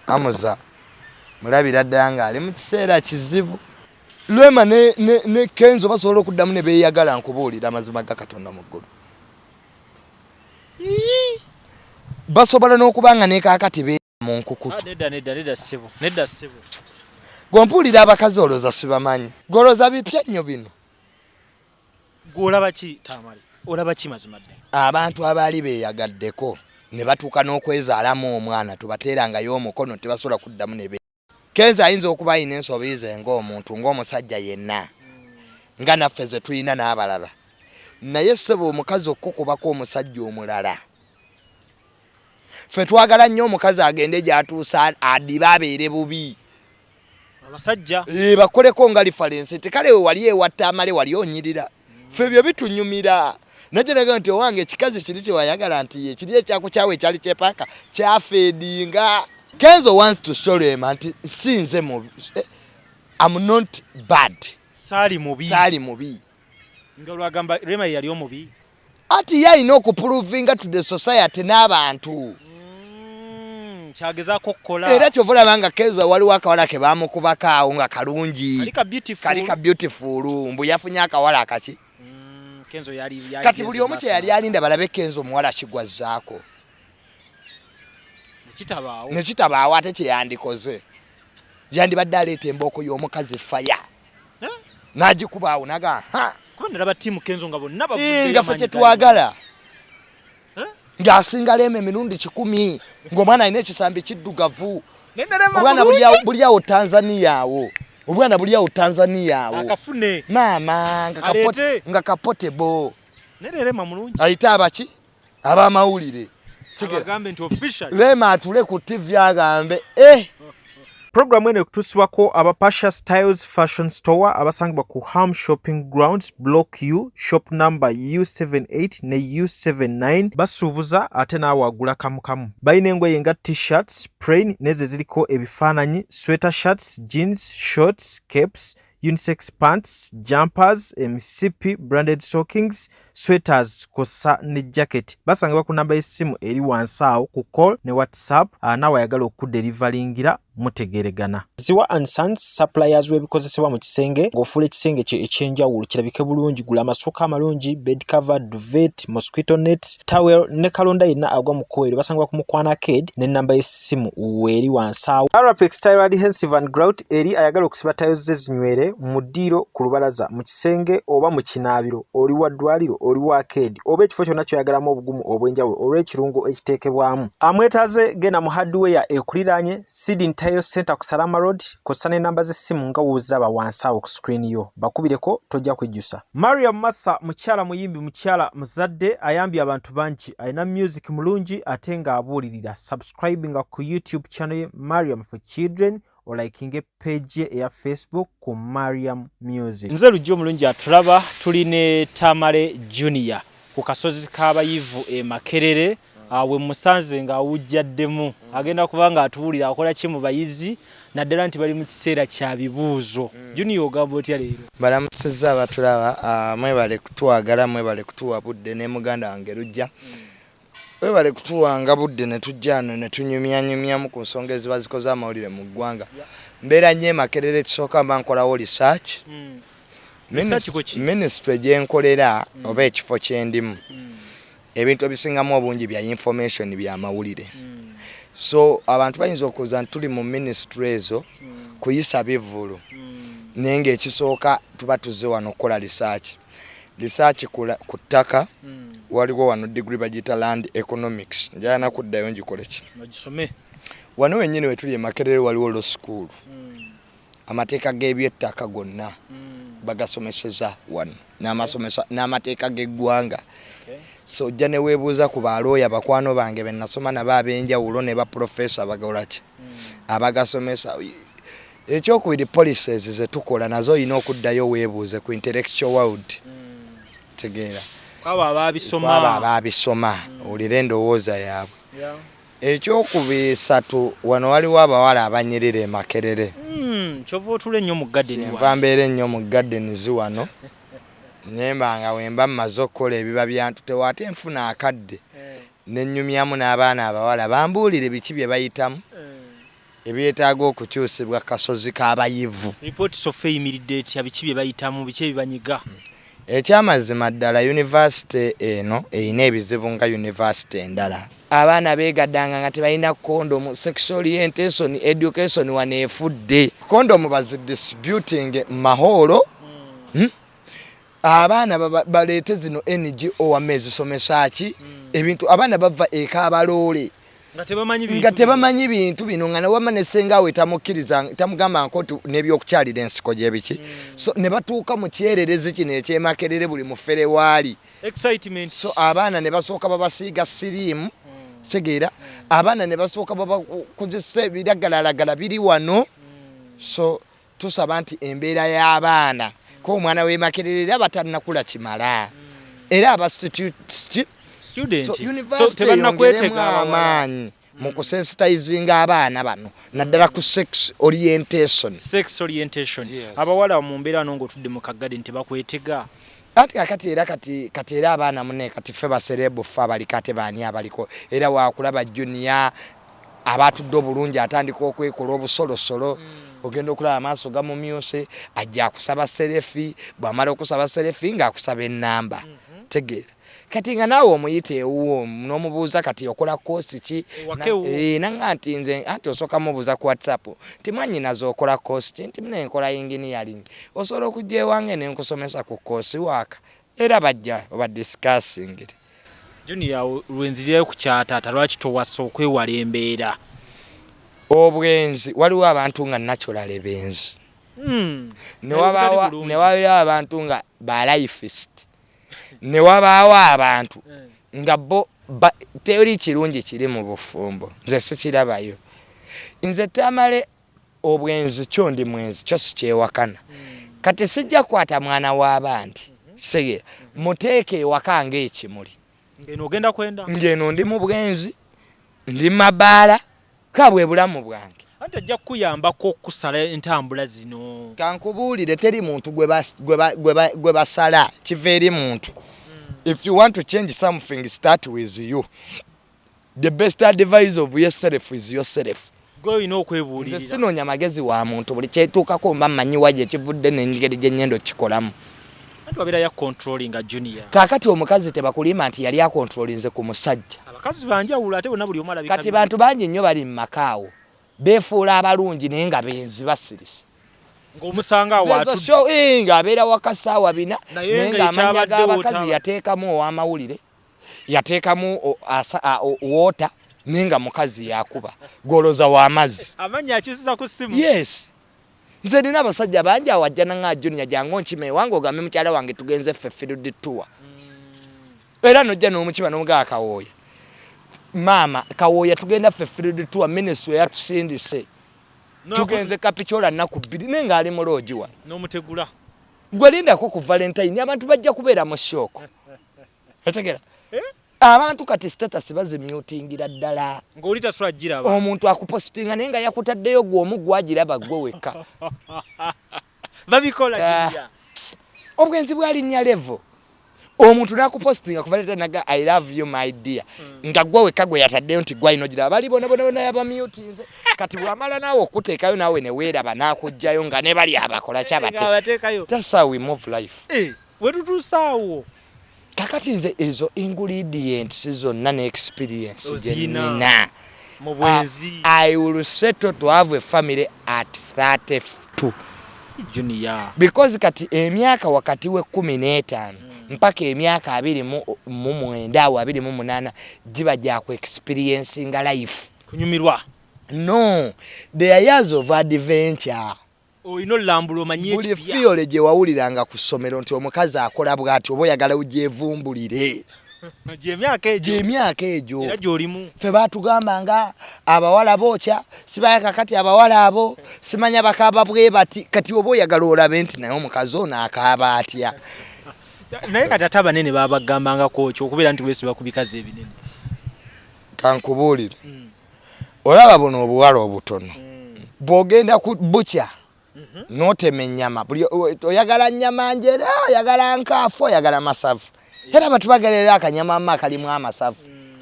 Amuza mulabira ddala ng'ali mu kiseera kizibu. Rema ne Kenzo basobola okuddamu ne beeyagala, nkubuulira amazima ga Katonda mu ggulu. Basobola n'okuba nga ne kaakati be mu nkukutu. Ah, nedda, nedda, nedda ssebo, nedda ssebo. Gwe mpuulira abakazi olowooza sibamanyi, golooza bipya nnyo bino. Gw'olaba ki, Tamale? Olaba ki mazima ddala? Abantu abaali beeyagaddeko ne batuuka n'okwezaalamu omwana, tubateerangayo omukono, tebasobola kuddamu ne be. Kenzo ayinza okuba alina ensobi ze ng'omuntu, ng'omusajja yenna, nga naffe ze tulina n'abalala, naye ssebo, omukazi okukubako omusajja omulala, ffe twagala nnyo omukazi agende gy'atuusa adibe abeere bubi. Abasajja. Eh, bakoleko nga reference nti kale we wali ewatta amale wali onyirira. Ffe ebyo bitunyumira. Najja naga nti owange, ekikazi kiri kyewayagala nti ye kiri ekyakukyawa ekyali kyepanka kyafeedinga. Kenzo wants to show Rema nti si nze mubi, I'm not bad. Saali mubi. Saali mubi. Nga lwagamba Rema ye yali omubi. Ati ye alina okuprovinga to the society n'abantu. Kyagezaako okukola. Era kyova olaba nga Kenzo waliwo akawala ke baamukubako awo nga kalungi. Kali ka beautiful. Kali ka beautiful, mbu yafunye akawala akaki. Kenzo yali Kati buli omu kye yali alinda balabe Kenzo omuwala kigwazzaako. Nekitabaawo. Ne kitabaawo, ate kye yandikoze yandibadde aleeta embooko y'omukazi faya Eh? n'agikubaawo naga ha. Kuba nalaba team Kenzo nga bonna Eh, bavuddeyo nga ffe amaanyi. Kyetwagala Eh? ng'asinga Rema emirundi 100, ng'omwana alina ekisambi kiddugavu. Naye ne Rema Obwana mulungi. buli awo Tanzania awo, obwana buli awo Tanzania awo. Akafune. Maama nga Aleete. Nga kapotable. Naye ne Rema mulungi. Ayite abaki abamawulire. Tegera. Abagambe nti officially. Rema atule ku TV agambe, eh. Puroguramu eno ekutuusibwako aba Pasha Styles Fashion Store abasangibwa ku Ham Shopping Grounds, Block U, shop number U78 ne U79. Basuubuza ate naawe agula kamukamu. Balina engoye nga t-shirts, plain n'ezo eziriko ebifaananyi, sweater shirts, jeans, shorts, capes, unisex pants, jumpers, emisipi, branded stockings, sweaters kw'ossa ne jacket. Basangibwa ku namba y'essimu eri wansi awo ku call ne WhatsApp. Naawe ayagala okuderivalingira mutegeeregana. Ziwa and Sons suppliers w'ebikozesebwa mu kisenge ng'ofuula ekisenge kye eky'enjawulo kirabike bulungi. Gula amasuuka amalungi, bed cover, duvet, mosquito nets, towel ne kalonda yenna agwa mu kkowe eryo. Basangibwa ku Mukwana Arcade n'ennamba y'essimu weeri wansi awo. Arapex Tile Adhesive and Grout eri ayagala okusiba tiles ze zinywere mu ddiiro, ku lubalaza, mu kisenge oba mu kinaabiro. Oli wa ddwaliro, oli wa arcade oba ekifo kyonna ky'oyagalamu obugumu obw'enjawulo olw'ekirungo ekiteekebwamu. Amwetaaze genda mu hardware ekuliraanye Sidney Tile Center ku Salama Road kw'ossa n'ennamba z'essimu nga w'oziraba wansi awo ku screen yo. Bakubireko, tojja kwejjusa. Mariam Massa mukyala muyimbi, mukyala muzadde, ayambye abantu bangi, alina music mulungi ate ng'abuulirira. Subscribinga ku YouTube channel ye Mariam for Children, olikinge page ye eya Facebook ku Mariam Music. Nze Lujja omulungi atulaba, tuli ne Tamale Junior ku kasozi k'abayivu e Makerere. We musanze ng'awujjaddemu, agenda kuba ng'atubuulira akola ki mu bayizi, naddala nti bali mu kiseera kya bibuuzo. Junior, ogamba otya leero? Balamusizza abatulaba, mwebale kutwagala, mwebale kutuwa budde ne muganda wange Lujja. Webale kutuwanga budde ne tujja wano ne tunyumyanyumyamu ku nsonga eziba zikoze amawulire mu ggwanga. Mbeera nnyo e Makerere, ekisooka mba nkolawo research. Research ku ki? Ministry gye nkolera oba ekifo kye ndimu, ebintu ebisingamu obungi bya information, bya mawulire. So abantu bayinza okuza nti tuli mu ministry ezo kuyisa bivvulu, naye ng'ekisooka tuba tuzze wano okukola research. Research ku ttaka, waliwo wano degree bagiyita land economics, njagala nakuddayo ngikole ki. Ogisome. Wano wennyini wetuli e Makerere waliwo law school. Amateeka g'ebyettaka gonna bagasomeseza wano n'amateeka g'eggwanga. So ojja ne weebuuza ku balooya bakwano bange be nasoma nabo ab'enjawulo ne baprofesa bagola ki abagasomesa. Ekyokubiri, policies ze tukola nazo olina okuddayo weebuuze ku intellectual world, tegeera. Kwabo abaabisoma. Kwabo abaabisoma, owulire endowooza yaabwe. Ekyokubisatu, wano waliwo abawala abanyirira e Makerere. Kyova otula ennyo mu garden. Nva mbeera ennyo mu gardens wano, nemba nga wemba mmaze okukola ebiba byantutewo, ate nfuna akadde nenyumyamu n'abaana abawala bambuulire biki bye bayitamu. Ebyetaaga okukyusibwa kasozi k'abayivu. Ripooti so far eyimiridde etya? Biki bye bayitamu? Biki ebibanyiga? Ekyamazima ddala, yunivasite eno erina ebizibu nga yunivasite endala. Abaana beegaddanga nga tebalina kondomu. Sexual orientation education wano efudde. Kondomu bazidistributing mahoolo. Abaana baleete zino NGO wamma ezisomesa ki ebintu. Abaana bava ekabaloole nga tebamanyi bintu bino, nga newama ne ssenga we tamukkiriza, tamugamba nko nti n'ebyokukyalira ensiko gyebiki. So ne batuuka mu kyererezi kino ekyemakerere, buli mufere waali. Excitement. So abaana ne basooka babasiiga siriimu, kitegeera, abaana ne basooka babakozesa ebiragalalagala biri wano. So tusaba nti embeera y'abaana, ko omwana w'emakerere era batannakula kimala, era aba student. So so university tebannakwetega eyongeremu abawala. Amaanyi mu kusensitizinga abaana bano, naddala ku sex orientation. Sex orientation. Yes. Abawala mu mbeera no ng'otudde mu kagadeni tebakwetega? Anti kakati era kati era abaana mune kati ffe ba celeb, ffe abaliko, ate baani abaliko? Era wakulaba Junior abatudde obulungi atandika okwekola obusolosolo. Ogenda okulaba amaaso gamumyuse, ajja akusaba selfie. Bwamala okusaba selfie ng'akusaba enamba. Tegeera, kati nga naawe omuyita ewuwo n'omubuuza, "Kati okola course ki?" Ewaka ewuwo. Nanga nti nze anti osooka mubuuza ku WhatsApp nti, "Mwannyinaze, okola course ki?" Nti, "Mune nkola engineering. Osobola okujja ewange ne nkusomesa ku course waaka?" Era bajja oba discussing. Junior, lwenzirirayo ku kyataata, lwaki towasa okwewala embeera? Obwenzi, waliwo abantu nga natural benzi. Ne Obutali bulungi. Ne wabaawo abantu nga ba lifeist, ne wabaawo abantu nga bo teri kirungi kiri mu bufumbo. Nze sikirabayo. Nze Tamale, obwenzi kyo ndi mwenzi, kyo sikyewakana. Kati sijja kukwata mwana w'abandi, segera muteeke ewaka ng'ekimuli. Ngeno ogenda kwenda. Ng'eno ndi mu bwenzi, ndi mabaala, ka bwe bulamu bwange. Anti ajja kukuyambako okusala entambula zino. Kankubuulire, teri muntu gwe basala, kiva eri muntu. If you want to change something, start with you. The best advice of yourself is yourself. Gwe olina Nze okwebuulirira. Sinoonya magezi wa muntu. Buli kyetuukako mba mmanyiwa gye kivudde n'engeri gye ŋŋenda okukikolamu. Anti wabeera ya controllinga, Junior. Kaakati omukazi tebakulima nti yali akontrolinze ku musajja. Abakazi banjawulo, ate bonna buli omu alabika. Kati bantu bangi nnyo bali mu makaawo beefuula abalungi naye nga benzi, basirise. Ng'omusanga awo atudde. Ng'abeera waka ssaawa 4. Naye naye nga ng'amannya ekyabaddewo g'abakazi yateekamu ow'amawulire, yateekamu woota, naye nga mukazi yakuba goloza w'amazzi. Amannya akyusiza ku ssimu. Yes, nze nina abasajja bangi awo ajja nanga, "Junior, jangu onkima ewange ogambe mukyala wange tugenze ffe field tour." Era nojja n'omukiba n'omugaa, "Kawooya, maama Kawooya, tugenda ffe field tour, minisitule yatusindise, tugenze Kapikyola nnaku 2," naye ng'ali mu lodge wano. N'omutegula. Gwe lindako ku Valentine, abantu bajja kubeera mu shock. Otegera? Eh? Abantu kati status bazimyutingira ddala. Ng'oli tasula giraba. Omuntu akupositinga naye nga yakutaddeyo gwe omu gwagiraba, gwe wekka. Babikola. Ah. Junior. Obwenzi bwalinnya level. Omuntu nakupositinga ku Valentine naga, "I love you, my dear," nga gwe wekka gwe yataddeyo nti gwalina ogiraba. Bali bona bona bona yabamyutinze. Kati bwamala naawe okuteekayo, naawe ne weeraba, n'akugjayo nga ne bali abakola kyabate. Abateekayo. That's how we move life. Eh, wetutuusaawo. Kakati nze ezo ingredients zonna ne experience gye Oziyina. nnina Mu bwenzi. I will settle to have a family at 32. Junior. Because kati emyaka wakati we 15 mpaka emyaka 29 awo 28 giba gyaku experiencing life. Kunyumirwa. No, the years of adventure. Olina olulambula omanye Buli ekipya. theory gye wawuliranga ku ssomero nti omukazi akola bw'ati, oba oyagala ogyevumbulire. Gyemyaka egyo. Gyemyaka egyo. Era gy'olimu. Ffe batugamba nga abawala bookya, sibaya. Kakati abawala abo simanya bakaaba bwe bati. Kati oba oyagala olabe nti naye omukazi ono akaaba atya. Naye kati ate abanene babagambangako ki okubeera nti weesiba ku bikazi ebinene? Kankubuulire, olaba buno obuwala obutono, bw'ogenda ku bukya n'otema ennyama, buli oyagala nnyama njera, oyagala nkaafu, oyagala masavu. Era abantu bagala era akanyama ama akalimu amasavu.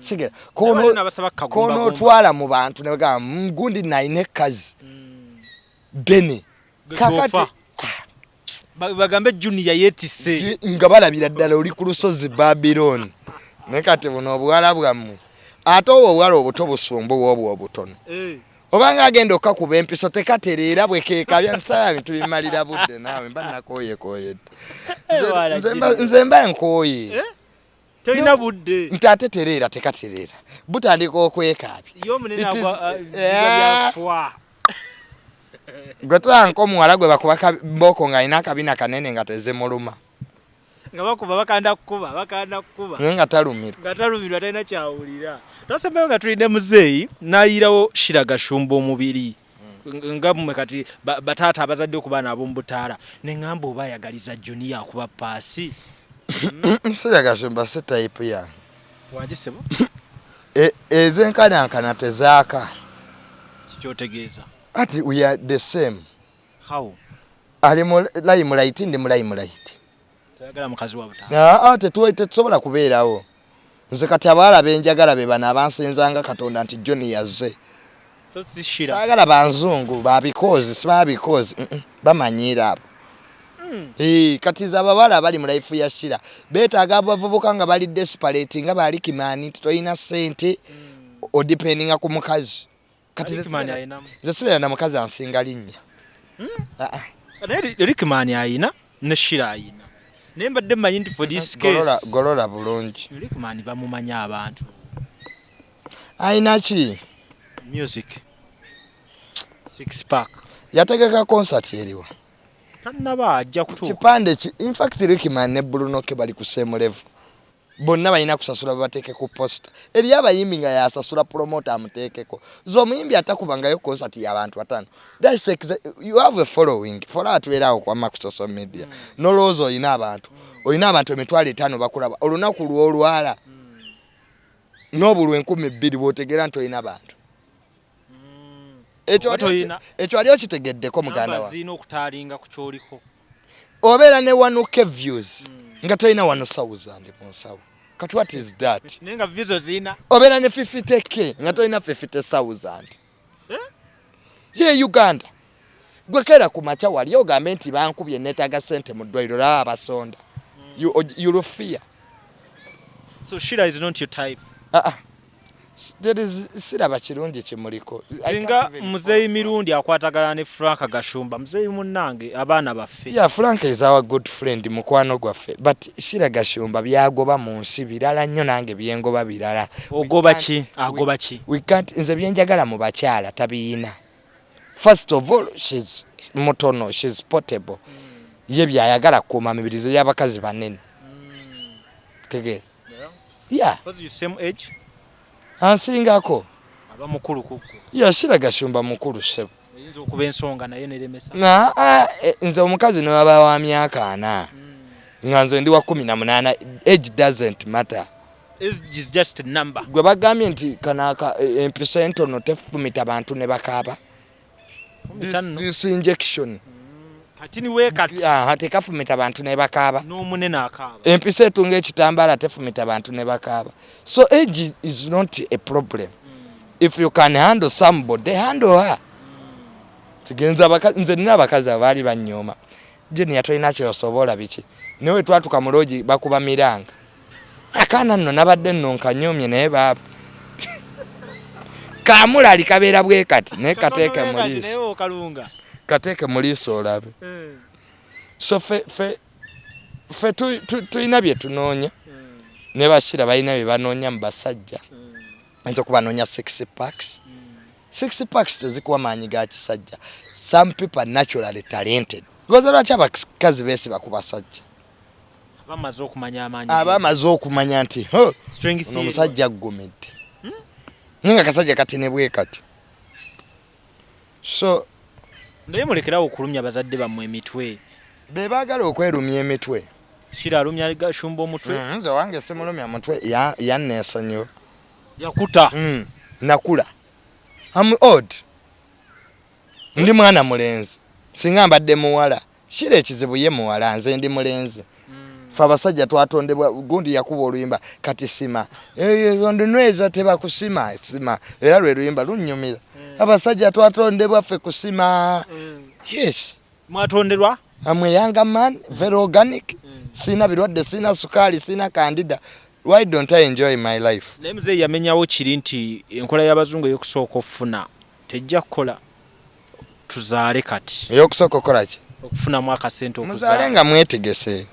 Sigera Naye n'abasaba kagumbagumba. Konootwala mu bantu ne bagamba, gundi nalina ekkazi ddene." Gwe Kakati kyofa. Bagambe Junior yeetisse. Nga balabira ddala oli ku lusozi Babiloni. Naye kati buno obuwala bwammwe, ate obwo obuwala obuto busumbuwa obwo obutono. Obanga agenda okakuba empiso tekatereera, bwe keekabya nsaba bintu bimalira budde. Naawe mba nakooyekooyedde. Wala Nze nze mba nkooye. Tolina budde. Nti ate tereera, tekatereera, butandika okwekaabya. Ye omunene agwa Eh. byafwa. Gwe tolanka omuwala gwe bakuba mbooko ng'alina akabina kanene nga tezimuluma. Nga bakuba, bakanda kukuba, bakanda kukuba. Naye nga talumirwa. Nga talumirwa, talina kyawulira. Twasembayo nga tulina muzeeyi n'ayirawo Shira Gashumba omubiri nga mmwe kati bataata abazadde ku baana ab'omu butaala, ne ŋŋamba oba ayagaliza Junior akuba paasi. Shira Gashumba si type yange. Wangi sebo? Ezenkanankana tezaaka. Kikyotegeeza? Ati we are the same. How? Ali mu limelight, ndi mu limelight. Toyagala mukazi wa butaala? Aa, tetusobola kubeerawo. Nze kati abawala benjagala be bano abansinzanga Katonda nti John yazze. So si Shira? Saagala banzungu babikozi, sibabikozi, bamanyiira abo. Eh, kati ze abawala abali mu life ya Shira beetaaga abavubuka nga bali desperate nga bali kimaani nti tolina ssente, odependinga ku mukazi. Kati nze Rickman ayinamu. Nze sibeera na mukazi ansinga linnya. Ah, ah. Naye Rickman ayina ne Shira ayina, naye mbadde mmanyi nti for this Golola, case golola bulungi. Rickman bamumanya abantu. Ayina ki? Music, six pack. Yategeka concert eriwa? Tannaba, ajja kutuuka. Kipande ki? In fact, Rickman ne Bruno K bali ku same level. Bonna balina kusasula babateeke ku poster. Eriyo abayimbi nga yasasula promoter amuteekeko. Zo omuyimbi atakubangayo concert y'abantu 5. You have a following. For atubeerawo kwama ku social media. Nolowooza olina abantu. Olina abantu 50,000 bakulaba. Olunaku lw'olwala n'obulwa 2,000 bw'otegeera nti olina bantu. Ekyo Oba toyina. Ekyo wali okitegeddeko, muganda Namba wange? zirina okutaalinga ku kyoliko. Obeera ne 1K views nga tolina 1000 mu nsawo. Kati what is that? Naye nga views ozirina. Obeera ne 50K nga tolina 50,000. Eh? Ye Uganda, gwe keera ku makya wali ogambe nti bankubye, neetaaga ssente mu ddwaliro, laba abasonda. You fear. So Shira is not your type? Ah, ah. There is siraba kirungi kimuliko. I Singa can't even Muzeeyi Mirundi akwatagana ne Frank Gashumba, muzeeyi munnange, abaana baffe. Yeah, Frank is our good friend, mukwano gwaffe, but Shira Gashumba byagoba mu nsi birala nnyo, nange byengoba birala. Ogoba ki? Agoba ki? We can't. Nze byenjagala mu bakyala tabiyina. First of all, she's mutono, she's portable. Ye byayagala kukuuma mibiri ze y'abakazi banene. Tegeera, yeah. Because you same age? Ansingako. Aba mukulu kukwe? Yeah, Shira Gashumba mukulu, ssebo. Eyinza okuba ensonga naye neremesa. Aa, nze omukazi newaba wa myaka 40 nga nze ndi wa 18, age doesn't matter. Age is just a number. Gwe bagambye nti kanaka empiso entono tefumita bantu ne bakaaba. Fumita nno. This injection. Kati niwe kati. Aha, tekafumita bantu ne bakaaba. N'omunene akaaba. Empiso etunga ekitambaala tefumita bantu ne bakaaba. So age is not a problem. If you can handle somebody, handle her. Kigenza nze nina abakazi abaali banyooma, "Junior, tolina kyosobola," biki, naye twatuka mu lodge bakuba miranga. Akaana nno nabadde nno nkanyomye, naye baaba kamulali kabeera bwe kati, naye kateeke mu naye liiso. Okalunga. Kateeke mu liiso olabe. So fe tulina bye tunoonya, ne ba Shira balina bye banoonya mu basajja. Ayinza okuba anoonya six packs. Six packs tezikuwa maanyi ga kisajja. Some people are naturally talented. Goza lwaki abakazi beesiba ku basajja? Bamaze okumanya amaanyi. Aba amaze okumanya nti, "Ho, Strength ono omusajja aggumidde," naye nga kasajja kati ne bwe kati. So Naye mulekerawo okulumya bazadde bammwe emitwe. Be baagala okwerumya emitwe. Shira alumya Gashumba omutwe. Nze wange simulumya mutwe, yanneesonyiwa. Yakuta. Nakula, am old, ndi mwana mulenzi. Singa mbadde muwala, Shira ekizibu ye muwala, nze ndi mulenzi. Fe abasajja twatondebwa gundi yakuba oluyimba kati sima ndinyweza tebakusima sima, era lwe luyimba lunnyumira. Abasajja twatondebwa ffe kusima. Yes. Mwatonderwa. I'm a younger man, very organic. Sina birwadde, sina sukaali, sina candida. Why don't I enjoy my life? Naye muzeeyi yamenyawo kiri nti enkola y'abazungu ey'okusooka okufuna tejja kukola, tuzaale kati. Ey'okusooka okukola ki? Okufunamu akasente. Muzaale okuzaala. Nga mwetegese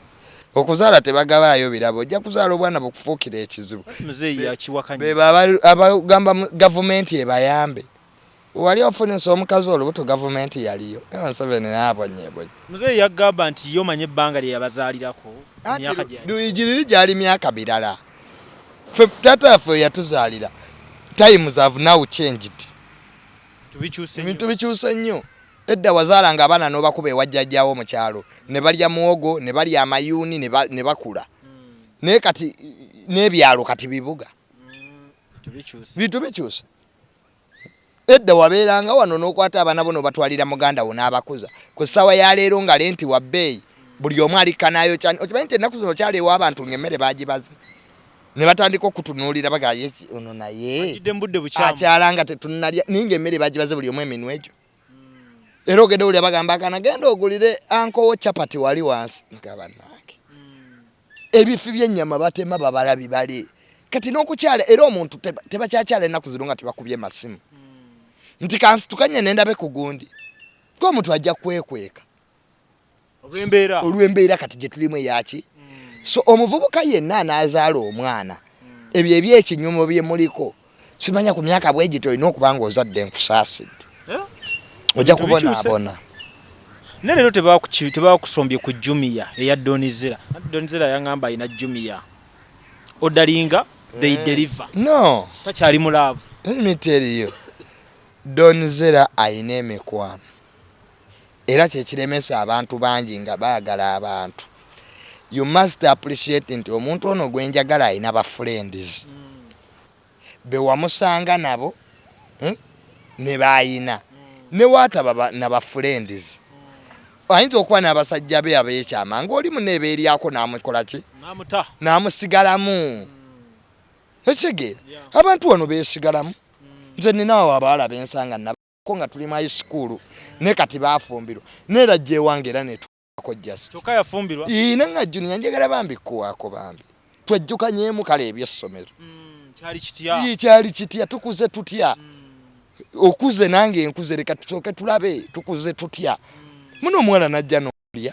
okuzaala, tebagabaayo birabo. Ojja kuzaala obwana bukufuukira ekizibu. Muzeeyi yakiwakanya. Bebo abagamba gavumenti ebayambe. Wali ofunisa omukazi olubuto, gavumenti yaliyo? Museveni naabonyebonye. Muzeeyi yagamba nti ye omanye ebbanga lye yabazaalirako, emyaka gye. Luyigiriri gyali myaka birala. Ffe taata yaffe yatuzaalira. Times have now changed. Tubikyuse nnyo. Ebintu bikyuse nnyo. Edda wazaalanga abaana n'obakuba ewa jjajjaawo mu kyalo ne balya muwogo ne balya amayuuni ne bakula, naye kati n'ebyalo kati bibuga. Tubikyuse. Bintu bikyuse. Edda wabeeranga wano n'okwata abaana bo n'obatwalira muganda wo n'abakuza. Ku ssaawa ya leero nga rent wa bbeeyi, buli omu alikkanaayo kyani. Okimanyi nti ennaku zino okyala abantu ng'emmere bagibaze ne batandika okutunuulira bagaye ono naye Ajjidde mu budde bukyamu. Akyala nga tetunnalya, naye ng'emmere bagibaze buli omu eminwe egyo. Era ogenda owulira bagamba akana genda ogulire ankowo capati wali wansi. Ngaba nange ebifi by'ennyama batema babala bibale. Kati n'okukyala era omuntu tebakyakyala ennaku zino nga tebakubye masimu nti kansitukanye nendabe ku gundi, ko omuntu ajja kwekweka. Olw'embeera. Olw'embeera kati gye tulimu eyaki. So omuvubuka yenna anaazaala omwana, ebyo ebyekinyumo bye muliko simanya ku myaka bwe giti olina okuba nga ozadde, nkusaasidde. Eh? Ojja Bintu bikyuse. kubonaabona. Naye leero tebakusombye ku Jumia eya Donizera. Donizera yaŋŋamba alina Jumia, odalinga they deliver. No. Takyali mu love. Let me tell you, Donzera ayina emikwano, era kyekiremesa abantu bangi nga baagala abantu. You must appreciate nti omuntu ono gwenjagala ayina ba friends be wamusanga nabo, eh, ne bayina ne waataba na ba friends. Ayinza okuba n'abasajja be abeekyama ng'oli muneebeeryako n'amukola ki? Namuta. N'amusigalamu. Ekitegeera abantu wano beesigalamu. Nze ninawo abawala bensanga nabako nga tuli mu high school, ne kati bafumbirwa, neera jja ewange era netuako just. Kyokka yafumbirwa. Ina nga junior njagala bambi kuwaako, bambi twejjukanyeemu kale ebyessomero. Kyali kitya? Ii, kyali kitya? Tukuze tutya? Okuze nange nkuze, leka tusooke tulabe tukuze tutya. Muno omuwala najja n'olya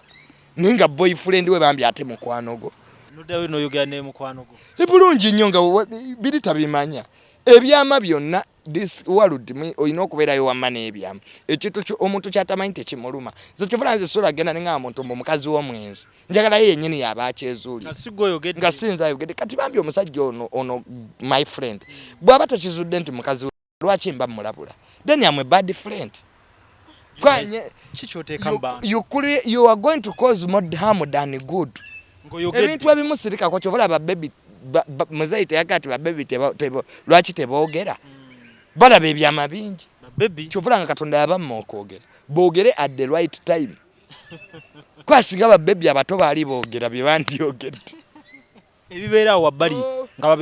naye nga boyfriend we bambi ate mukwano gwo. Noddayo n'oyogera ne mukwano gwo. Bulungi nnyo nga biri tabimanya ebyama byonna. This world olina okubeerayo wamma n'ebyama. Ekintu omuntu kyatamanyi tekimuluma. Nze kyovula nze sola genda neŋŋamba muntu mbu mukazi w'omwenzi, njagala ye yennyini yaba akyezuulira. Nga si gwe oyogedde. Nga si nze ayogedde. Kati bambi omusajja ono my friend bw'aba tekizudde nti mukazi we, lwaki mba mulabula? Then am a bad friend. Ki kyoteeka mu bantu? You are going to cause more harm than good. Ng'oyogedde. Ebintu ebimu sirikako. Kyova olaba baby muzeeyi teyagaa ti babebi lwaki teboogera, balaba ebyama bingi. Baby. Kyova olanga Katonda yabamma okwogera, boogere at the right time. Kwasinga babebi abato baali boogera bye bandyogedde. Ebibeera awo wabbali nga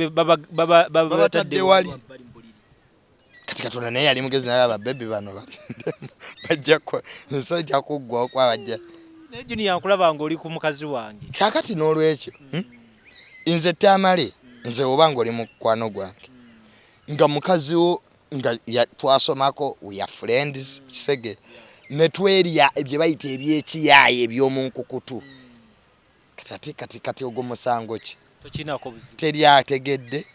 Babatadde wali. Wabbali mu buliri. Kati Katonda naye yali mugezi, naye ababebi bano balindemu, bajja ensi ejja kuggwawo kuba bajja. Naye Junior, nkulaba ng'oli ku mukazi wange. Kakati n'olwekyo, Nze Tamale, nze oba nga oli mukwano gwange nga mukazi wo nga twasomako, we are friends, kisege ne twerya bye bayita ebyekiyaaye eby'omunkukutu. Kati ate kati ogwo musango ki? Tokirinako buzibu. Teri ategedde.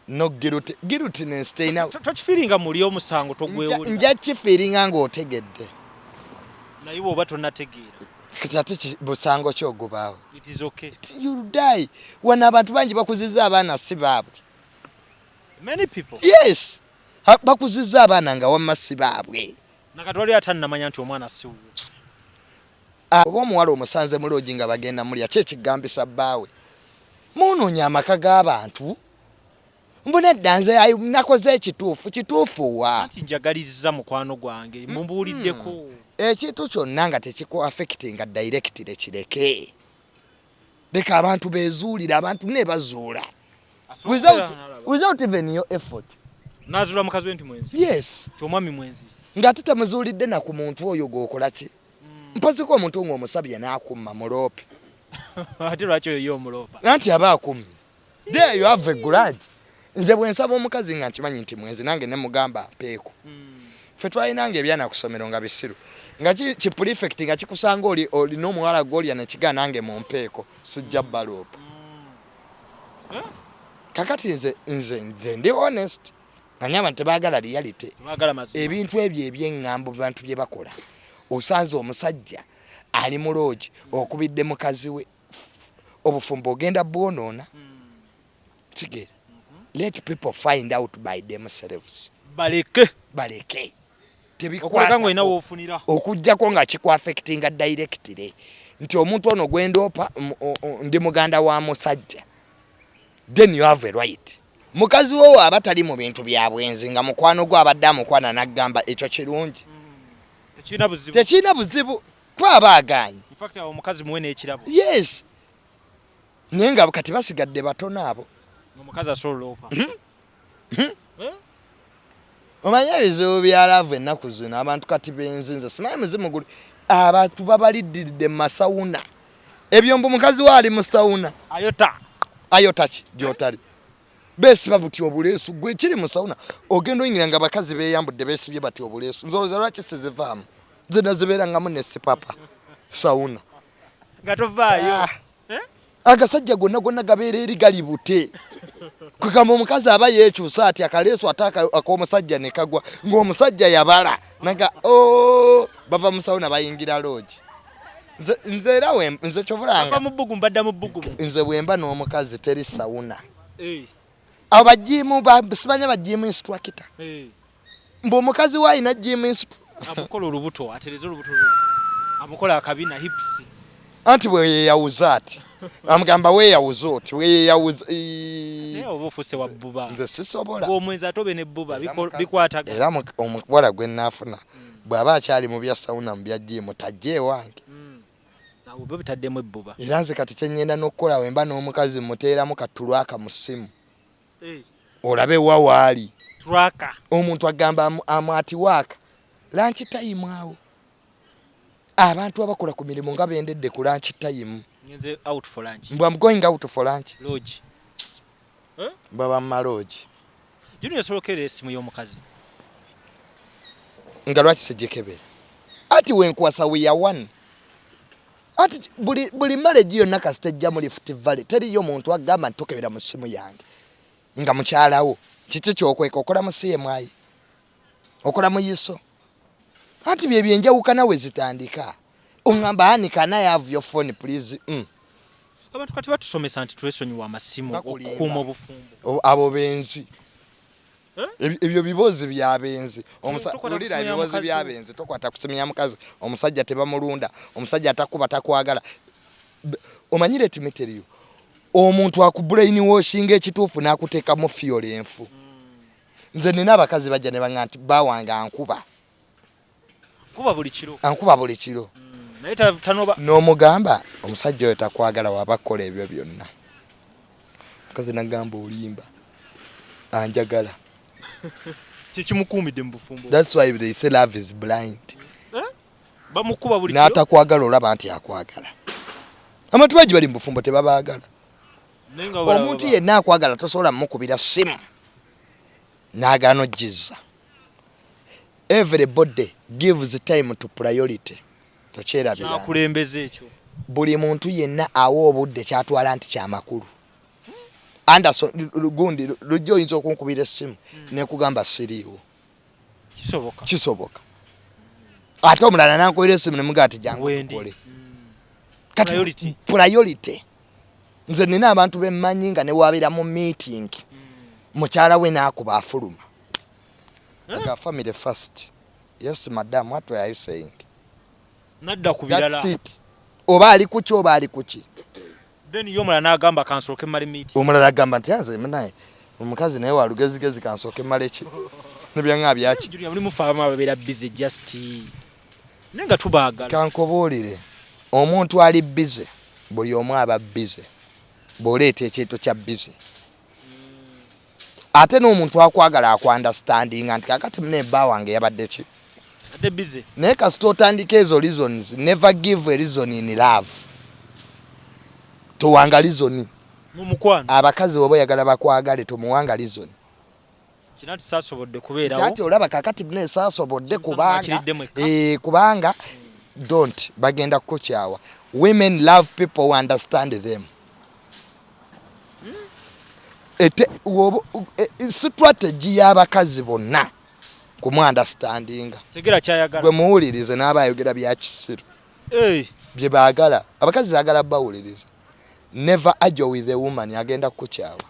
No guilt, guiltiness terina. Tokifiiringa muli omusango, togwewulira. Nja kifiiringa ng'otegedde. Naye bw'oba tonnategeera? Kati ate busango ki ogubaawo? It is okay. You'll die. Wano abantu bangi bakuzizza abaana si baabwe. Many people. Yes, bakuzizza abaana nga wamma si baabwe. Nakati waliyo atannamanya nti omwana si wuwe. Oba omuwala omusanze mu loogi nga bagenda mulya, ki ekigambisa bbaawe? Muunoonya amaka g'abantu. Mbuna dda nze nakoze ekituufu. Kituufu wa? Anti njagalizza mukwano gwange, mumbuuliddeko. Ekintu kyonna nga tekiku affectinga directly, kireke. Leka abantu bezuulire, abantu ne bazuula without even your effort. Nazuula mukazi we nti mwenzi. Yes. Omwami mwenzi. Ng'ate temuzuulidde na ku muntu oyo gw'okola ki. Mpoziko omuntu ng'omusabye n'akumma muloope. Ate lwaki oyo ye omuloopa? Anti aba akummye. There you have a grudge. Nze bwe nsaba omukazi nga nkimanyi nti mwenzi, nange ne mugamba mpeeko. Ffe twalinanga ebyana ku ssomero nga bisiru, nga ki prefect nga kikusanga oli olina omuwala gw'olya ne kigaa nange mumpeeko, sijja baloopa. Kakati nze ndi honest, manyi abantu tebaagala reality. Tebaagala mazima. Ebintu ebyo eby'eŋŋambo bantu bye bakola, osanze omusajja ali mu loogi okubidde mukazi we, obufumbo ogenda bwonoona. Kitegeera? Let people find out by themselves. Baleke. Baleke. Okuleka ng'olina w'ofunira. Okuggyako nga kikuaffectinga directly nti omuntu ono gwendoopa ndi muganda wa musajja, then you have a right. Mukazi wo aba tali mu bintu bya bwenzi, nga mukwano gwo abadde amukwana n'aggamba ekyo kirungi. Tekirina buzibu. Tekirina buzibu kuba aba agaanye. In fact, awo omukazi muwe n'ekirabo. Yes, naye nga kati basigadde batono abo. Omukazi asobola oloopa. Eh? Omanyi ebizibu bya love ennaku zino, abantu kati benzi, nze simanyi muzimu guli, abantu babaliddiridde mu masauna ebyo, mbu mukazi we ali mu sauna. Ayota. Ayota ki gyotali? Beesiba buti obuleesu, gwe kiri mu sauna ogenda oyingira nga bakazi beeyambudde, beesibye bati obuleesu. Nze olowooza lwaki sizivaamu? Nze nazibeerangamu ne sipapa sauna. Nga tovaayo. Ah. Eh? Agasajja gonna gonna gabeera eri gali bute, kugamba omukazi aba yeekyusa ati akaleesu ate ak'omusajja ne kagwa ng'omusajja yabala naga o bava mu sauna bayingira loogi. Nze era nze kyovulanga Ava mu bbugumu badda mu bbugumu. Nze bwemba n'omukazi teri sauna. Eh, Abo ba gym simanya ba gym instructor, mbu omukazi we alina gym instructor. Amukola olubuto, atereze olubuto lwe. Amukola akabina, hips. Anti bwe yeeyawuza ati amugamba weeyawuza oti weeyawuza. Ii. Naye oba ofuuse wa bbuba. Nze sisobola. Ng'omwenzi ate obe n'ebbuba Era bikwatagana. Era omuwala gwe naafuna bw'aba akyali mu bya sauna, mu bya gym, tajja ewange. Awo oba bitaddemu ebbuba. Era nze kati kyeŋŋenda n'okukola, wemba n'omukazi muteeramu katulwaka mu ssimu, olabe wa waali. Tracker. Omuntu agamba amu ati waaka lunch time, awo abantu abakola ku mirimu nga bendedde ku lunch time. Ngenze out for lunch. Mbu am going out for lunch. Lodge. Baba mu maloogi. Junior, osobola okukebera essimu y'omukazi? Nga lwaki sigikebera? Ati wenkwasa we are one. Ati buli marriage yonna kasita ejja mu Rift Valley, teriyo muntu agamba nti tokebera mu ssimu yange. Nga mukyalawo kiki kyokweka? Okola mu CMI, okola mu ISO, anti bye byenjawukana we zitandika. Oŋŋamba, "Honey, can I have your phone, please?" Abantu kati batusomesa nti twesonyiwa amasimu Bakulimba. okukuuma obufumbo. Abo benzi. Eh? Ebyo bibozi byabenzi. Tokwata ku Lulira simu ya ebibozi mukazi. Byabenzi. Tokwata ku simu ya mukazi. Omusajja tebamulunda, omusajja atakuba takwagala. Omanyire, let me tell you, omuntu akubrain washing ekituufu n'akuteekamu fuel enfu. Nze nina abakazi bajja ne baŋŋamba nti bawange ankuba. Kuba buli kiro. Ankuba buli kiro. Naye tanoba. N'omugamba omusajja oyo takwagala waba akola ebyo byonna. Mukazi nagamba olimba, anjagala. Kyekimukuumidde mu bufumbo. That's why they say love is blind. Bamukuba buli kiro. N'atakwagala olaba nti akwagala. Abantu bangi bali mu bufumbo tebabaagala. Naye nga balaba Omuntu yenna akwagala tosobola mukubira simu n'agaana ojjizza. Everybody gives time to priority, tokyerabira. Kyakulembeza ekyo. Buli muntu yenna awa obudde kyatwala nti kyamakulu. Anderson gundi lujja oyinza okunkubira essimu nekugamba siriiwo. Kisoboka. Kisoboka. Ate omulala nankubira essimu nemugaa ti jangu Wendi. tukole. Kati Priority. priority. Nze nina abantu bemmanyi nga newabeera mu meeting, mukyala we naakuba afuluma. Aga family first. Yes madam, what were you saying? Nadda ku birala. That's it. Oba ali kuki, oba ali kuki. Then ye omulala n'agamba kansooke mmale meeting. Omulala agamba nti anze naye omukazi naye walugezigezi, kansooke mmale ki nebyaŋŋa byaki. Junior, mulimu ffe abamu ababeera busy just, naye nga tubaagala. Kankubuulire, omuntu ali busy. Buli omu aba busy. Bw'oleeta ekintu kya busy, ate n'omuntu akwagala akuunderstandinga nti kakati mune ebba wange yabadde ki? Ate busy. Naye kasita otandika ezo reasons, never give a reason in love. Towanga reason. Mu mukwano. Abakazi oba oyagala bakwagale, tomuwanga reason. Kina tisasobodde kubeerawo. Kati olaba kakati mune saasobodde kubanga Mwakiriddemu ekka. Kubanga don't, bagenda kukukyawa. Women love people who understand them. Ete strategy y'abakazi bonna kumu understandinga. Tegera kyayagala. Gwe muwulirize n'aba ayogera bya kisiru. Bye baagala, abakazi baagala bawuliriza. Never argue with a woman, agenda kukukyawa.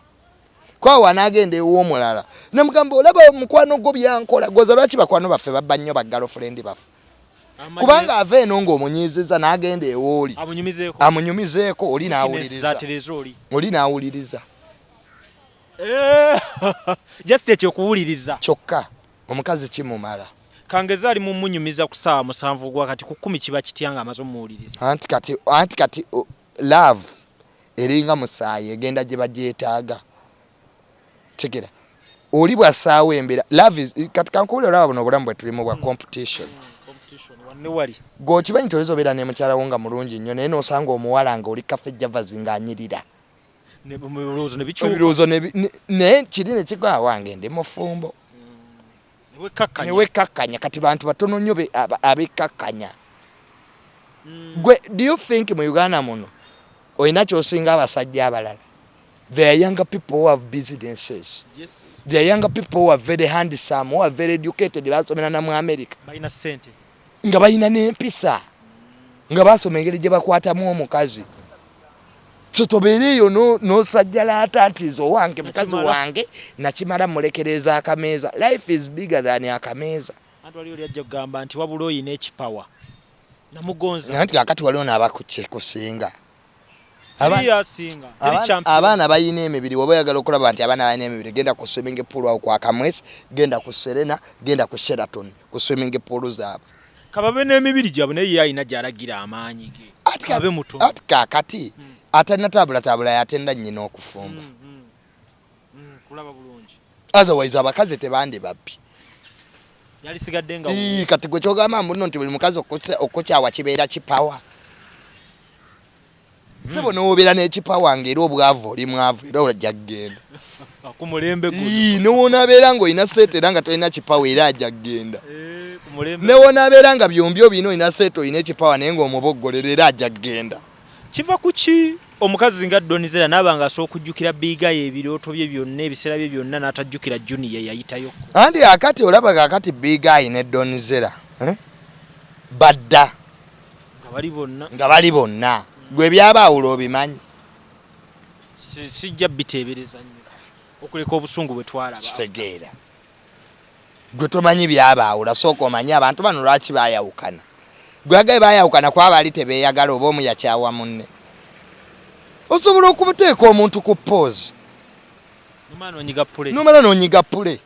Kwawa n'agenda ew'omulala nemugamba, olaba mukwano gwo byankola goza. Lwaki bakwano baffe babba nnyo ba girlfriend baffe? Kubanga ava eno ng'omunyiiziza n'agenda ewooli amunyumizeeko. Amunyumizeeko oli n'awuliriza. Zatereeza oli. Oli n'awuliriza. Just ekyo okuwuliriza. Kyokka omukazi kimumala. Kangeza ali mumunyumiza ku ssaawa 7 ogwa kati ku 10, kiba kitya nga amaze omuwuliriza? Anti kati love eringa musaayi, egenda gye bagyetaaga. Tegera oli bw'assaawo embeera. Love is, kati kankuwulira, olaba buno obulamu bwe tulimu bwa competition. Wanne wali. Gweokimanyi nti oyinza obeera ne mukyala wo nga mulungi nnyo, naye n'osanga omuwala nga oli Cafe Javas ng'anyirira. Ebirowoozo ne bikyuka. Ebirowoozo naye kiri ne kigwa, wange ndi mufumbo. Ne wekkakkanya. Ne wekkakkanya. Kati bantu batono nnyo abekkakkanya. Gwe do you think mu Uganda muno olina kyosinga abasajja abalala? There are younger people who have businesses. There are younger people who are very handsome, who are very educated, basomera na mu America. Balina ssente. Nga balina n'empisa, nga basoma engeri gye bakwatamu omukazi. So tobeera eyo n'osajjalaata nti nze owange mukazi Nakimala. wange nakimala, mulekereza akameeza. Life is bigger than akameeza. Anti waliwo lyajja kugamba nti wabula oyina ekipawa namugonza. Anti kakati waliwo n'abakusinga. Teri asinga, teri champion. Abaana balina emibiri. Oba oyagala okulaba nti abaana balina emibiri, genda ku swimming pool awo kwa Kamwesi, genda ku Serena, genda ku Sheraton, ku swimming pool zaabwe. Kababe n'emibiri gyabwe, naye ye alina gy'alagira amaanyi ge. Kabe mutono. Ati kakati atalina tabulatabula yatenda nnyina okufumba. Kulaba bulungi. Otherwise abakazi tebandi babbi. Yalisigadde nga Ii, kati gwe kyogamba muno nti buli mukazi okukyawa kibeera kipawa, sebo, nowobeera n'ekipawa nga era obwavu oli mwavu, era ojja kugenda. Ku mulembe guno. Ii, newonaabeera ng'olina sente era nga tolina kipawa, era ajja kugenda. Ku mulembe. Newonaabeera nga byombi obirina, olina sente, olina ekipawa, naye ng'omuboggolera, era ajja kugenda. Kiva ku ki omukazi nga Don Zella naaba nga asobola okujjukira Big Eye, ebirooto bye byonna, ebiseera bye byonna, n'atajjukira Junior yayitayo? Anti akati olaba kakati Big Eye ne Don Zella, eh? Badda. Nga bali bonna. Nga bali bonna. Gwe byabaawula obimanyi? Sijja biteebereza nnyo okuleka obusungu bwe twalaba. Kitegeera gwe tomanyi byabaawula. Sooka omanyi abantu bano lwaki bayawukana. Gwe agaye bayawukana kuba baali tebeeyagala oba omu yakyawa munne. Osobola okuteeka omuntu ku pause. Nomala nonyiga play. Nomala nonyiga play,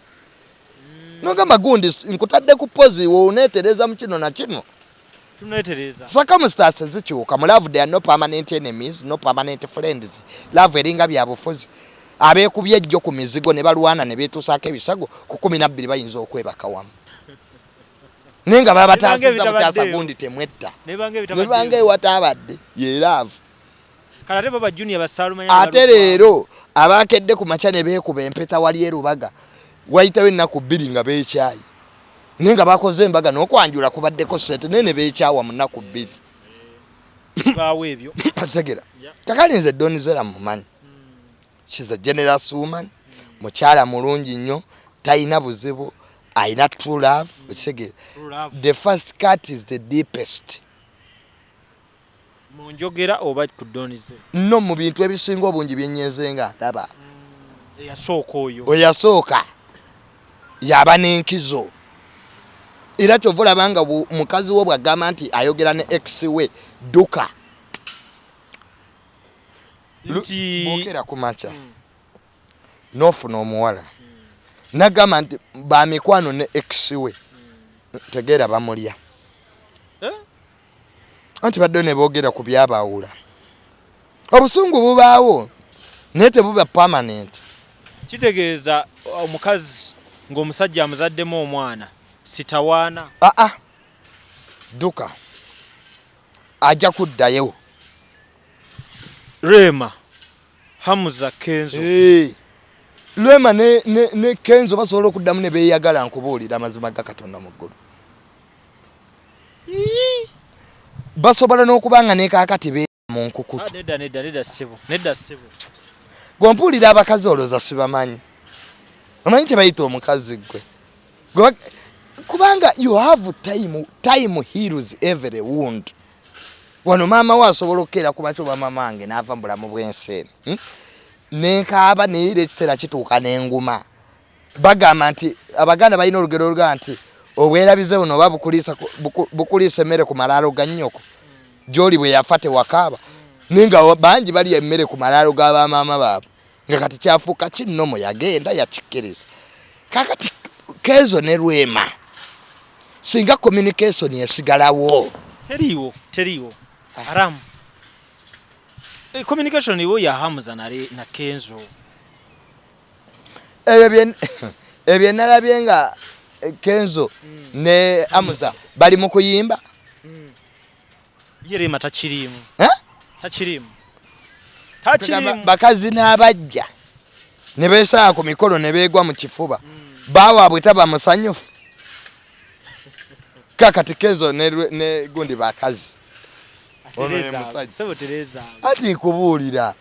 nogamba gundi nkutadde ku pause, woneetereza mu kino na kino. Tuneetereza. Circumstances zikyuka mu love. There are no permanent enemies, no permanent friends. Love eringa byabufuzi. Abeekubye ejjo ku mizigo ne balwana ne beetuusaako ebisago, ku 12 bayinza okwebaka wamu, naye nga babataasiza butaasa. Ebitabaddeeyo. Gundi temwetta. Nebanga nebanga ebitabaddeeyo. Ewatabadde ye love. Kale ate baba Junior basaalumanya. Ate leero abakedde ku makya ne beekuba empeta wali erubaga, wayitawo ennaku 2 nga beekyayi, naye nga bakoze embaga n'okwanjula kubaddeko sente, naye ne beekyawa mu nnaku 2. Baawo ebyo. Otegera? Kakali nze Don Zella mumanyi. She's a generous woman, mukyala mulungi nnyo, talina buzibu, alina true love. Okitegeera? True love. The first cut is the deepest. Mu njogera oba ku Don Zella? No, mu bintu ebisinga obungi byenyenze nga ndaba. Eyasooka oyo. Oyasooka yaba n'enkizo, era kyova olaba nga mukazi wo bwagamba nti ayogera ne ex we, dduka. Nti Bwokera ku makya n'ofuna omuwala nagamba nti bamikwano ne ex we, tegeera bamulya. Eh? Anti badde ne boogera ku byabaawula. Obusungu bubaawo naye tebuba permanent. Kitegeeza omukazi ng'omusajja amuzaddemu omwana sitawaana. Aa, dduka, ajja kuddayo. Rema, Hamuza, Kenzo. Hey. Rema ne Kenzo basobola okuddamu ne beeyagala. Nkubuulira amazima ga Katonda mu ggulu, basobola n'okuba nga ne kaakati be mu nkukutu. Ah, nedda, nedda, nedda ssebo, nedda ssebo. Gwe mpuulira abakazi olowooza sibamanyi. Omanyi kye bayita omukazi gwe? Kubanga you have time, time heals every wound. Wano maama we asobola okukeera ku makya oba maama wange n'ava mu bulamu bw'ensi eno, Nenkaaba, naye era ekiseera kituuka n'enguma. Bagamba nti Abaganda balina olugero olugamba nti obwerabize buno oba bukuliisa emmere ku malaalo ga nnyoko. Gy'oli bwe yafa tewakaaba, naye nga bangi balya emmere ku malaalo ga bamaama baabwe, nga kati kyafuuka kinnomo. Yagenda yakikkiriza. Kakati Kenzo ne Rema, singa communication esigalawo. Teriiwo, teriiwo aramu. Communication iwo ya Hamuza na Kenzo. Ebyo bye nalabye nga Kenzo ne Amuza bali mu kuyimba. Ye Rema takiriimu. Eh? Takiriimu. Tugamba Takiriimu. Bakazi n'abajja ne beesanga ku mikolo ne beegwa mu kifuba, baawaabwe taba musanyufu. Kakati Kenzo ne gundi bakazi. Ono ye musajja. Sebo, Tereza. Ati nkubuulira.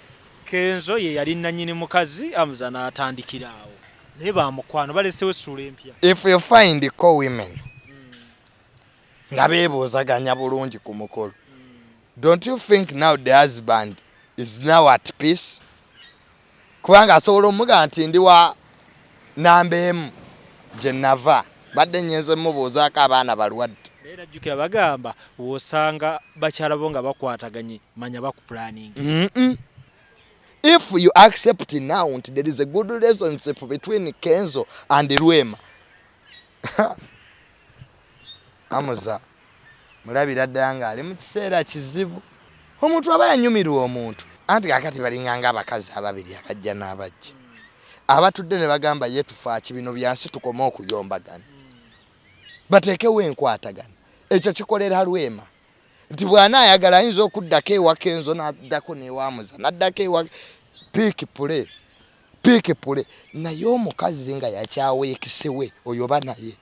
Kenzo ye yali nanyini mukazi, Amuza n'atandikira awo, naye bamukwano balesewo essuula empya. If you find co women nga beebuuzaganya bulungi ku mukolo, don't you think now the husband is now at peace? Kubanga asobola omugamba nti ndi wa namba emu gye nava, badde nyenze mubuuzaako abaana balwadde. Naye najjukira bagamba w'osanga bakyala bo nga bakwataganye, manya bakupulaninga. If you accept now nti there is a good relationship between Kenzo and Rwema, Amuza mulabira ddala ng'ali mu kiseera kizibu. Omuntu aba yanyumirwa omuntu, anti kakati balinganga abakazi ababiri abajja n'abajja abatudde ne bagamba ye tufaaki bino byansi, tukome okuyombagana, bateekewo enkwatagana. Ekyo kikolera Rwema nti bw'anaayagala ayinza okuddako ewa Kenzo, n'addako n'ewamuza, n'addako ewa pick play, pick play. Naye omukazi nga yakyaweekisewe oyo ba naye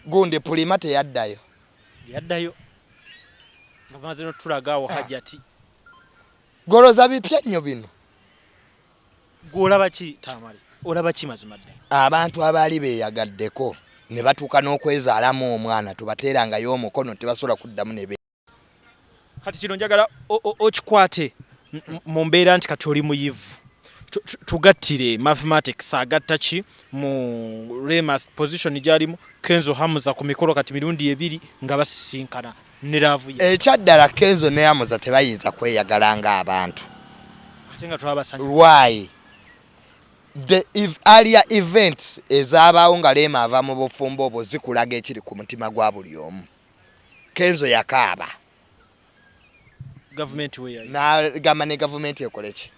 gundi pulima teyaddayo. Yaddayo nga bamaze notulaga awo Hajati. Goloza bipya nnyo bino. Gwolaba ki, Tamale? Olaba ki mazima ddala? Abantu abaali beeyagaddeko ne batuuka n'okwezaalamu omwana, tubateerangayo omukono, tebasobola kuddamu ne Kati kino njagala okikwate mu mbeera nti kati oli muyivu. Tugattire mathematics, agatta ki mu Remas position gyalimu, Kenzo, Hamuza ku mikolo kati mirundi ebiri nga basisinkana ne love ye? Ekyaddala, Kenzo ne Amuza tebayinza kweyagala ng'abantu. Ate nga twabasanya. Why? The earlier events ezabaawo nga Rema ava mu bufumbo obwo zikulaga ekiri ku mutima gwa buli omu. Kenzo yakaaba. Gavumenti we yali. N'agamba ne gavumenti ekole ki.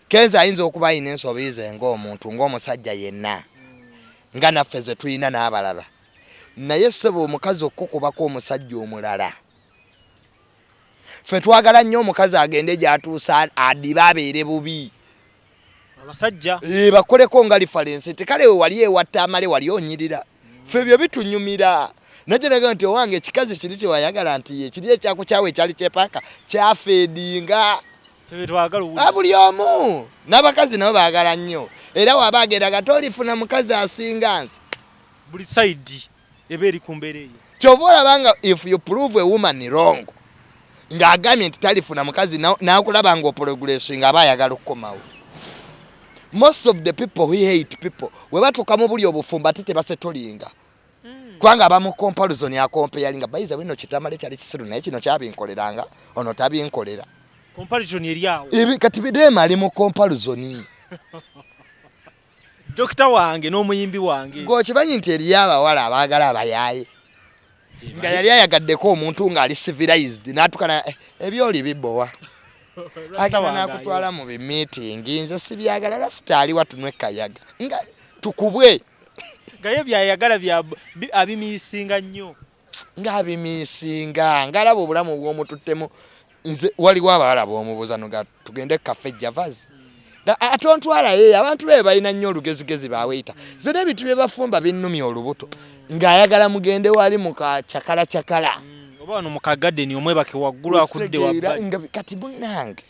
Kenzo ayinza okuba alina ensobi ze ng'omuntu, ng'omusajja yenna, nga naffe ze tulina n'abalala, naye ssebo, omukazi okukubako omusajja omulala, ffe twagala nnyo omukazi agende gy'atuusa adibe abeere bubi. Abasajja. Eh, bakoleko nga reference nti kale we wali ewatta amale wali onyirira. Ffe ebyo bitunyumira. Najja naga nti owange ekikazi kiri kyewayagala nti ye kiri ekyakukyawa ekyali kyepanka kyafeedinga. Ffe betwagala owulira. Ah, buli omu n'abakazi nabo baagala nnyo, era waba agenda nga tolifuna mukazi asinga nze. Buli side eba eri ku mbeera eyo. Kyova olaba nga if you prove a woman wrong ng'agambye nti talifuna mukazi, n'akulaba nga oprogressinga, aba ayagala okukomawo. Most of the people who hate people, we batuuka mu buli obufumbo ate tebasettlinga, kubanga aba mu comparison, akompeyalinga bayiza bino kitamale kyali kisiru, naye kino kyabinkoleranga, ono tabinkolera. Comparison eri awo. Kati Rema ali mu comparison. Dokita wange n'omuyimbi wange. Gweokimanyi nti eriyo abawala abaagala abayaaye? Nga yali ayagaddeko omuntu ng'ali civilized n'atukana ebyoli bibowa. Agenda n'akutwala mu bimiitingi, nze sibyagala, rasita aliwa tunwe kayaga nga tukubwe. Nga ye byayagala abimiisinga nnyo. Ng'abimiisinga ng'alaba obulamu bw'omututtemu. Nze waliwo abawala b'omubuuza nga tugende cafe Javas, ate ontwalayo, abantu be balina nnyo olugezigezi, baweita ze n'ebintu bye bafumba binnumya olubuto, ng'ayagala mugende wali mu kacakala cakala. Oba wano mu kagadeni omwebake waggulu akudde wabbali. Nga kati munnange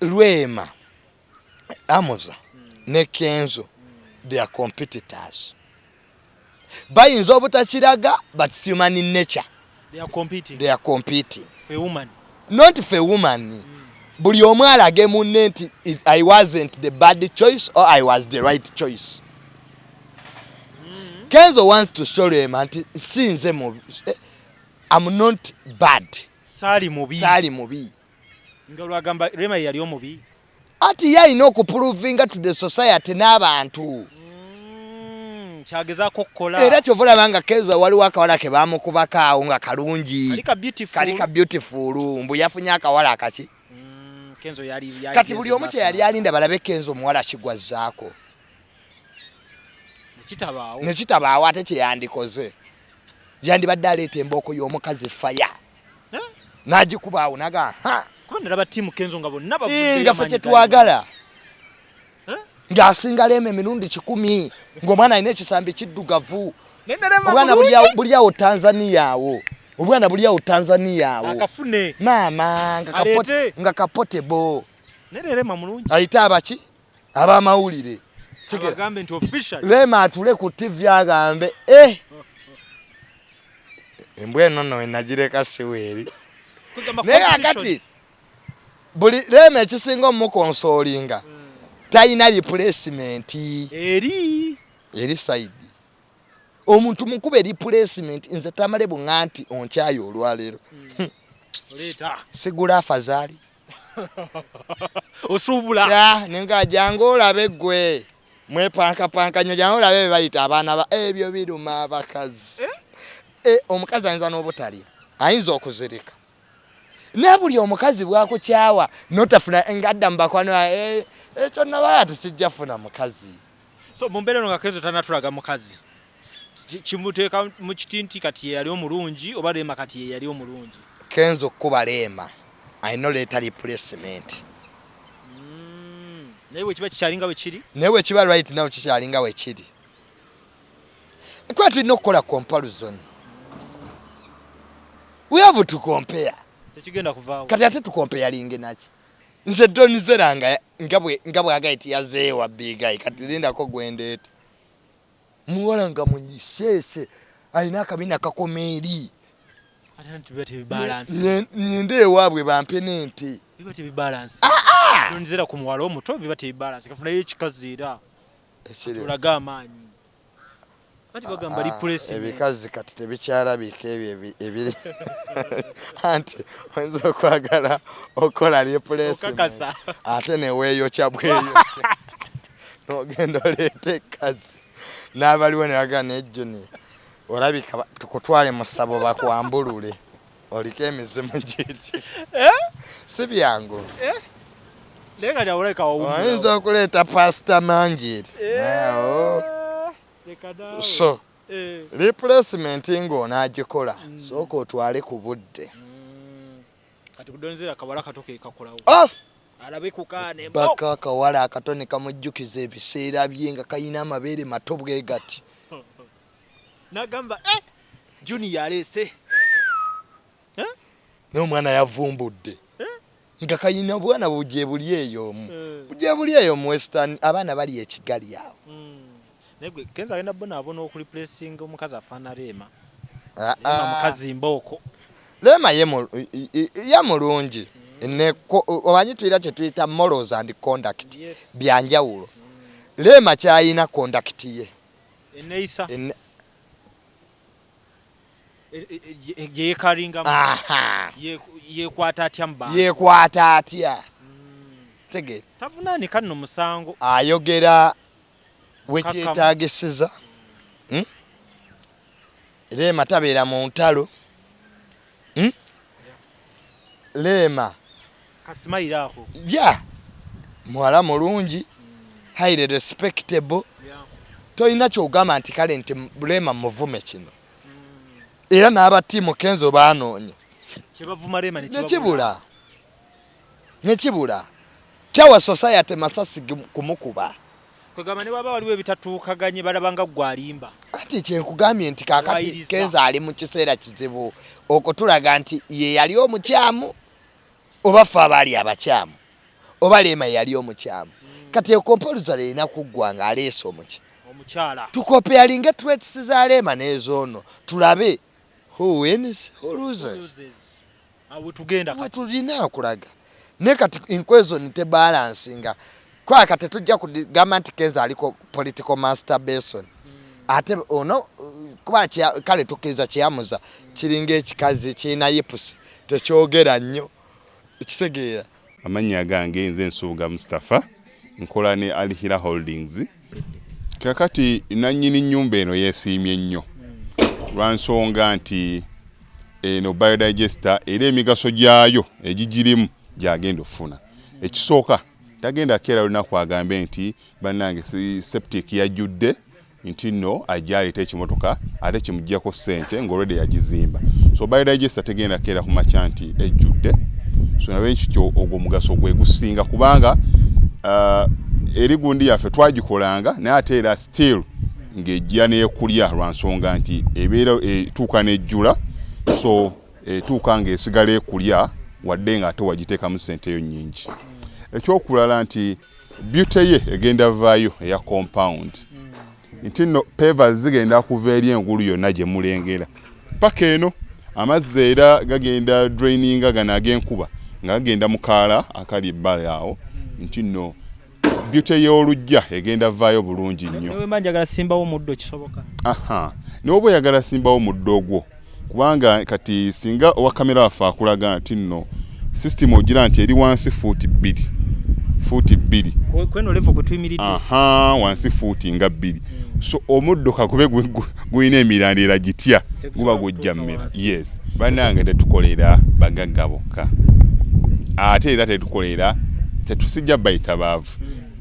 Rema Amuza ne Kenzo, they are competitors. Bayinza obutakiraga, but it's human nature. They are competing. They are competing. A woman. Not for woman. Buli omu alage munne nti I wasn't the bad choice or I was the right choice. Kenzo wants to show Rema nti si nze mu I'm not bad. Saali mubi. Saali mubi. Nga lwagamba Rema ye yali omubi. Ati ye alina okuprovinga to the society n'abantu. Kyagezaako okukola. Era kyova olaba nga Kenzo waliwo akawala ke baamukubako awo nga kalungi. Kali ka beautiful. Kali ka beautiful, mbu yafunye akawala akaki. Kenzo yali Kati buli omu kye yali alinda balabe Kenzo omuwala kigwazzaako. Nekitabaawo. Nekitabaawo, ate kye yandikoze yandibadde aleeta embooko y'omukazi faya n'agikubaawo naga ha. Kuba nalaba tiimu Kenzo nga bonna nga ffe kyetwagala ng'asinga Rema emirundi 100, ng'omwana alina ekisambi kiddugavu, obwana buli awo Tanzania awo, obwana buli awo Tanzania awo. Akafune. Maama nga Aleete. Nga kapotebo. Naye Rema mulungi. Ayite abaki abamawulire. Kigera. Abagambe nti official. Rema atule ku TV agambe eh embwa eno nno wenagireka siweeri. Kugamba Naye competition. akati buli Rema ekisinga omukonsolinga talina replacement. Eri eri side omuntu mukube replacement. Nze Tamale buŋŋa nti onkyaye olwaleero. Oleeta. Sigula afazaali. Osuubula. Nenga jangu olabe ggwe mwepankapanka nnyo, jangu olabe bye bayita abaana ba ebyo biruma abakazi. Eh? Omukazi ayinza n'obutalya, ayinza okuzirika, naye buli omukazi bwakukyawa notafuna ngadda mu bakwano, ekyo nabaya tekijja funa mukazi. So mu mbeera eno nga Kenzo tanatulaga mukazi, kimuteeka mu kiti nti kati ye yali omulungi oba Rema kati ye yali omulungi? Kenzo okuba Rema alina oleeta replacement. Naye bwe kiba kikyalinga bwe kiri? Naye bwe kiba right now kikyalinga bwe kiri, kuba tulina okukola comparison, we have to compare. Tekigenda kuvaawo. Kati ate tucomparinge naki? Nze Donzera nga bwagaye tiyazeewa bigayi, kati lindako gwendeeta muwala nga munyiseese alina akabina kakoma eri. Ate nti biba tebibalance. Nyende ewaabwe bampe n'ente. Biba tebibalance. Donzera ku muwala omuto biba tebibalance, kafunayo ekikazi era Ekiri. tulaga amaanyi. Kati bagamba replacement. Ebikazi kati tebikyalabika ebyo ebiri anti oyinza okwagala okukola replacement Okakasa. ate neweeyokya bweyokya n'ogenda oleeta ekkazi n'abaliwo ne bagamba naye Junior olabika tukutwale mu ssabo bakwambulule oliko emizimu gigi. Si byangu. Naye kati awolabika wawummula. Oyinza okuleeta pasita Manjiri. Naawo. Leka naawe. So replacement ng'onaagikola sooka otwale ku budde. Kati kudonzera akawala kato ke kakolawo. Oh! Alabe ku kaana Baka akawala akato ne kamujjukiza ebiseera bye nga kalina amabeere mato bwe gati. N'agamba Junior aleese. Naye omwana yavumbudde. Nga kalina bwana bugye buli eyo omu. Bugye buli eyo mu Western abaana bali ekigali awo. Naye gwe Kenzo agenda bonaabona okureplacinga omukazi afaana Rema. Ah, Rema ah. mukazi mbooko. Rema ye mulungi. Omanyi tuyira kye tuyita morals and conduct. Byanjawulo. Rema kyayina conduct ye. Enneeyisa. Gye yeekalingamu. Yeekwata atya mu bantu? Yeekwata atya? Tegeera. Tavunaanika nno musango. Ayogera wekyetaagisiza. Rema tabeera mu ntalo. Rema Kasimayira ako. Ya, muwala mulungi, highly respectable. Tolina kyogamba nti kale nti Rema muvume kino. Era n'aba team Kenzo banoonya. Kyebavuma Rema nekibula, nekibula kyawa society masasi kumukuba. Kwegamba ne waba waliwo ebitatuukaganye, balaba nga gwalimba. Ati kyenkugambye nti kakati Wayiriza. Kenzo ali mu kiseera kizibu okutulaga nti ye yali omukyamu oba ffe abaali abakyamu oba Rema yali omukyamu. Kati ekompolisale erina kuggwa nga aleese omuki omukyala. Tucomparinge traits za Rema n'ezoono, tulabe who wins, who loses. Loses. Awo tugenda kati. Tulina okulaga, naye kati equation tebalancinga kwaka. Tetujja kugamba nti Kenzo aliko political masturbation, ate ono kuba kale tukkiriza kyeyamuza kiringa ekikazi kirina yipusi, tekyogera nnyo, kitegeera. Amannya gange nze Nsubuga Mustapha, nkola ne Alhira Holdings. Kakati nannyini nnyumba eno yeesiimye nnyo lwa nsonga nti eno biodigester era emigaso gyayo egigirimu gyagenda okufuna. Ekisooka, tagenda keera lunaku agambe nti bannange septic yajjudde, nti nno ajja aleeta ekimotoka ate kimugjako ssente ng'olwedde yagizimba. So biodigester tegenda keera ku makya nti ejjudde. So nalwekityo ogwo omugaso gwe gusinga, kubanga eri gundi yaffe twagikolanga, naye ate era still ng'ejja n'ekulya lwa nsonga nti ebeera etuuka n'ejjula. So etuuka ng'esigala ekulya wadde nga ate wagiteekamu ssente yo nnyingi. Ekyokulala nti beauty ye egenda vaayo eya compound, nti nno pavers zigenda kuva eri engulu yonna gye mulengera paka eno. Amazzi era gagenda draininga gano ag'enkuba nga gagenda mu kaala akali ebbali awo, nti nno beauty y'oluggya egenda vaayo bulungi nnyo. Newemba njagala simbawo omuddo, kisoboka? Aha, n'oba oyagala simbawo omuddo ogwo, kubanga kati singa owa kamera waffe akulaga nti nno system ogira nti eri wansi fuuti 2, fuuti 2. Kweno level kwe tuyimiridde. Aha, wansi fuuti nga 2. So omuddo kakube gulina emirandira gitya, guba gujja mmera. Yes, bannange, tetukolera bagagga bokka, ate era tetukolera, tetusijja bayita baavu.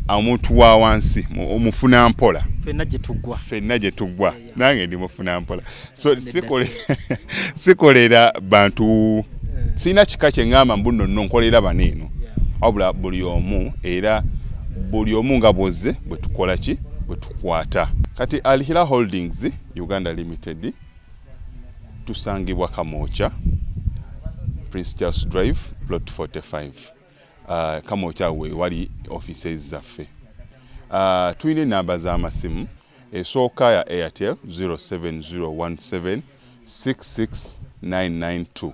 Omuntu wa wansi omufuna mpola. Ffenna gye tuggwa. Ffenna gye tuggwa, nange ndi mufuna mpola. So sikolera bantu, sirina kika kye ŋŋamba mbu nno nno nkolera bano eno, wabula buli omu, era buli omu nga bwozze bwe tukola ki, bwe tukwata. Kati Alhira Holdings Uganda Limited tusangibwa Kamwokya, Prince Charles Drive, plot 45. Kamwokya we wali offices zaffe. Tulina enamba z'amasimu. Esooka ya Airtel 07017 66992,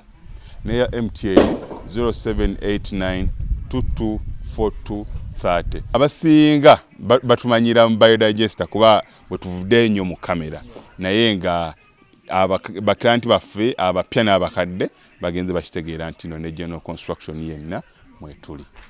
neya MTN 0789 224230. Abasinga batumanyira mu biodigester kuba bwe tuvudde ennyo mu kamera, naye nga baklienti baffe abapya n'abakadde bagenze bakitegeera nti no ne general construction yenna mwetuli.